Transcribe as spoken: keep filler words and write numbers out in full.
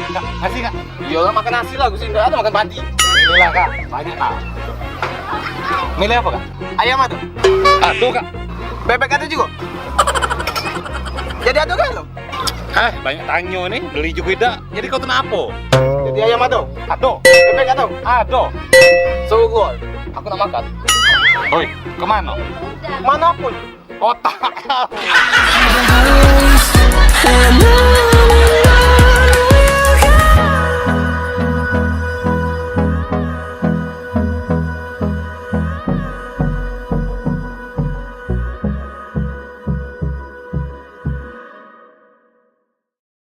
Kak, nasi, Kak. Iyolah, makan nasi lah, aku sih ndak ada makan padi. Inilah, Kak, banyak, Kak. Milih apa, Kak? Ayam ado? Ado, Kak. Bebek ado juga? Jadi ado gak lo? Hah, banyak tanyo ni, beli juga dak. Jadi kau tu ngapo? Jadi ayam ado? Ado. Bebek ado? Ado. Suruh keluar, aku nak makan. Oi, kemano? Manopun. Otak kau.